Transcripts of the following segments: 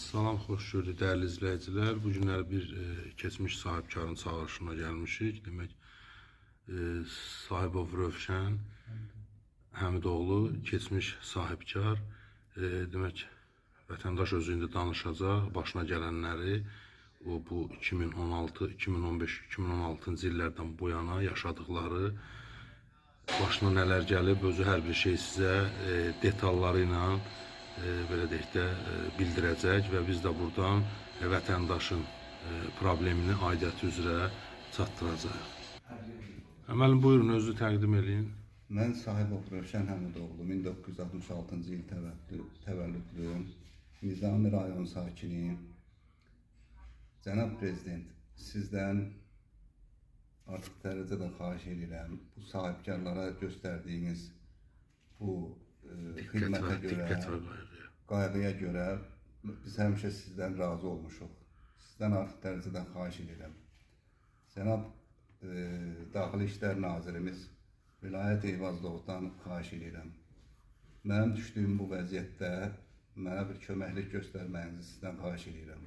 Salam, xoş gördük dəyərli izləyicilər. Bu günləri bir keçmiş sahibkarın çağırışına gəlmişik. Demək, Sahibov Rövşən Həmidoğlu keçmiş sahibkar, demək, vətəndaş özü indi danışacaq başına gələnləri, o bu 2016, 2015, 2016-cı illərdən bu yana yaşadıkları, başına nələr gəlib, özü hər bir şey sizə detalları ilə belə deyək də bildirəcək və biz də buradan vətəndaşın problemini aidiyyəti üzrə çatdıracağıq. Müəllim, buyurun, özünüzü təqdim eləyin. Mən Sahibov Rövşən Həmidoğlu, 1966-cı il təvəllüdlüyüm. Nizami rayon sakiniyim. Cənab Prezident, sizdən artıq dərəcədə xahiş edirəm. Bu sahibkarlara göstərdiyiniz bu xidmətə görə, diqqət və qayğıya. Qayğıya görə biz həmişə sizdən razı olmuşuq. Sizdən artıq dərəcədə xahiş edirəm. Cənab Daxili İşlər Nazirimiz Vilayət Eyvazlovdan xahiş edirəm. Mənim düşdüyüm bu vəziyyətdə mənə bir köməklik göstərməyinizi sizdən xahiş edirəm.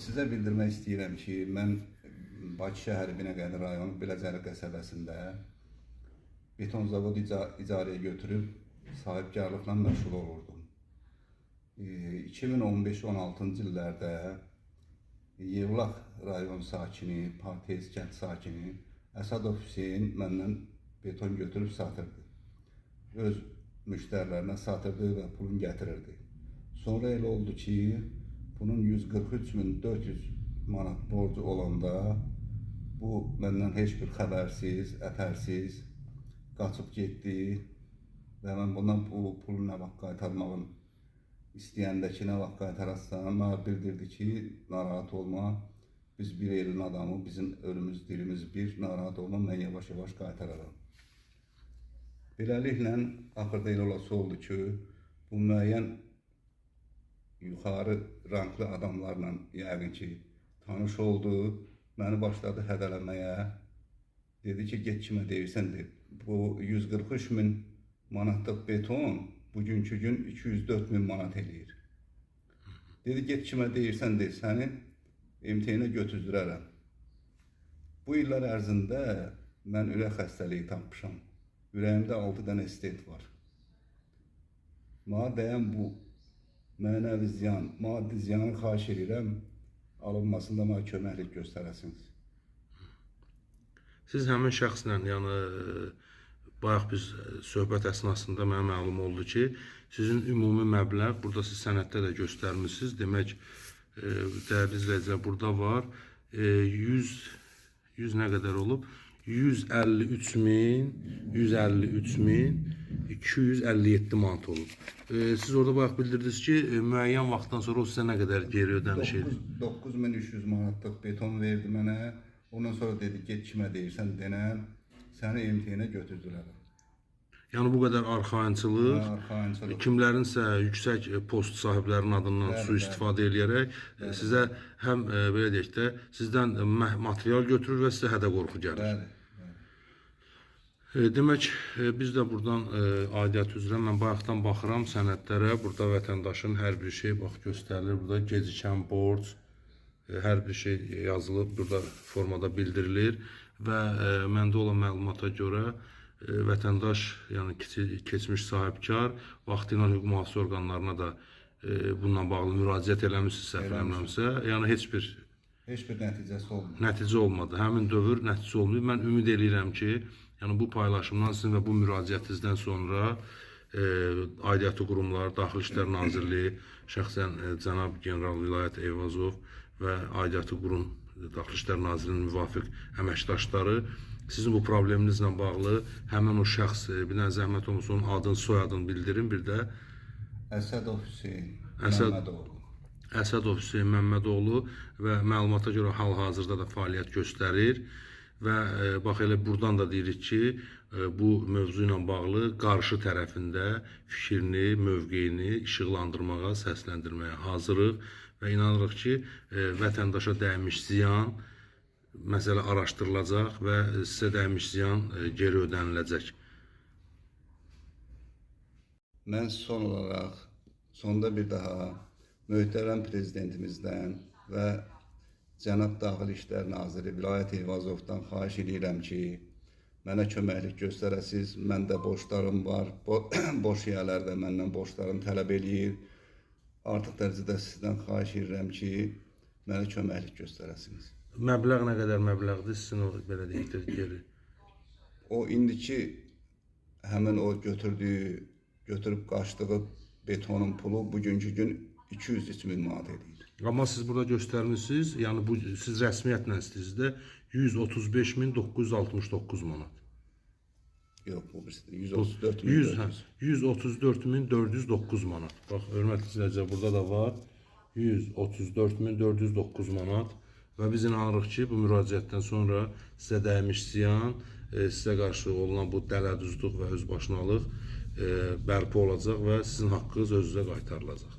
Sizə bildirmək istəyirəm ki, mən Bakı şəhəri Binəqədi rayonu Biləcəri qəsəbəsində beton zavod icarəyə götürüb sahibkarlıqla məşğul olurdum. 2015-16-cı illərdə Yevlax rayon sakini, Partez kənd sakini Əsədov Hüseyn məndən beton götürüb satırdı. Öz müştərilərinə satırdı və pulunu gətirirdi. Sonra elə oldu ki, bunun 143.400 manat borcu olanda bu məndən heç bir xəbərsiz, ətərsiz qaçıb getdi və mən bundan bu pulu nə vaxt qaytarmağın istəyəndə ki, nə vaxt qaytararsan, mənə bildirdi ki, narahat olma, biz bir elin adamı, bizim ölümüz, dilimiz bir, narahat olma, mən yavaş-yavaş qaytararam. Beləliklə, axırda elə olası oldu ki, bu müəyyən yuxarı ranglı adamlarla yəqin ki, tanış oldu, məni başladı hədələməyə. Dedi ki, get kimə deyirsən, de. Bu 143 min manatlıq beton bugünkü gün 204 min manat eləyir. Dedi, get kimə deyirsən, de, səni MTN-ə götürdürərəm. Bu illər ərzində mən ürək xəstəliyi tapmışam. Ürəyimdə 6 dənə stent var. Mənə dəyən bu mənəvi ziyan, maddi ziyanı xahiş edirəm, alınmasında mənə köməklik göstərəsiniz. Siz həmin şəxslə, yəni bayaq biz söhbət əsnasında mənə məlum oldu ki, sizin ümumi məbləğ, burada siz sənəddə də göstərmisiniz, demək, dəyərli izləyicilər, burada var, 100 nə qədər olub? 153 min, 153 min 257 manat olub. Siz orada bayaq bildirdiniz ki, müəyyən vaxtdan sonra o sizə nə qədər geri ödəniş edir? 9300 manatlıq beton verdi mənə. Ondan sonra dedi, get kimə deyirsən denən, səni MTN-ə götürdülər. Yəni bu qədər arxayınçılıq, arxayınçılıq. Kimlərinsə yüksək post sahiblərinin adından sui-istifadə eləyərək sizə həm belə deyək də, sizdən material götürür və sizə hədə qorxu gəlir. Bəli. Demək, biz də buradan aidiyyət üzrə mən bayaqdan baxıram sənədlərə. Burada vətəndaşın hər bir şey bax göstərilir. Burada gecikən borc, hər bir şey yazılıb, burada formada bildirilir və məndə olan məlumata görə vətəndaş, yəni keçmiş sahibkar vaxtı ilə hüquq mühafizə orqanlarına da bununla bağlı müraciət eləmisiniz, səhv eləmirəmsə, yəni heç bir nəticəsi olmadı. Nəticə olmadı. Həmin dövr nəticə olmayıb. Mən ümid eləyirəm ki, yəni bu paylaşımdan sizin və bu müraciətinizdən sonra aidiyyatı qurumlar, Daxili İşlər Nazirliyi, şəxsən cənab General Vilayət Eyvazov və aidiyyatı qurum Daxili İşlər Nazirliyinin müvafiq əməkdaşları sizin bu probleminizlə bağlı həmin o şəxs, bir dənə zəhmət olmasa onun adını, soyadını bildirin, bir də Əsədov Hüseyn Məmmədoğlu. Əsədov Hüseyn Məmmədoğlu və məlumata görə hal-hazırda da fəaliyyət göstərir və bax elə buradan da deyirik ki, bu mövzu ilə bağlı qarşı tərəfində fikrini, mövqeyini işıqlandırmağa, səsləndirməyə hazırıq və inanırıq ki, vətəndaşa dəymiş ziyan məsələ araşdırılacaq və sizə dəymiş ziyan geri ödəniləcək. Mən son olaraq, sonda bir daha Möhtərəm prezidentimizdən və cənab Daxili İşlər Naziri Vilayət Eyvazovdan xahiş edirəm ki, mənə köməklik göstərəsiz. Məndə borclarım var. Boş yerlər də məndən borclarım tələb eləyir. Artıq dərəcədə sizdən xahiş edirəm ki, mənə köməklik göstərəsiniz. Məbləğ nə qədər məbləğdir sizin o belə deyək də geri? O indiki həmin o götürüb qaçdığı betonun pulu bugünkü gün 203 min manat eləyir. Amma siz burada göstərmisiniz, yəni bu siz rəsmiyyətlə istəyirsiniz də 135.969 manat. Yox, bu birisi 134 min. 100, hə, 134.409 manat. Bax, hörmətli izləyicilər, burada da var. 134.409 manat və biz inanırıq ki, bu müraciətdən sonra sizə dəymiş ziyan, sizə qarşı olunan bu dələduzluq və özbaşınalıq bərpa olacaq və sizin haqqınız özünüzə qaytarılacaq.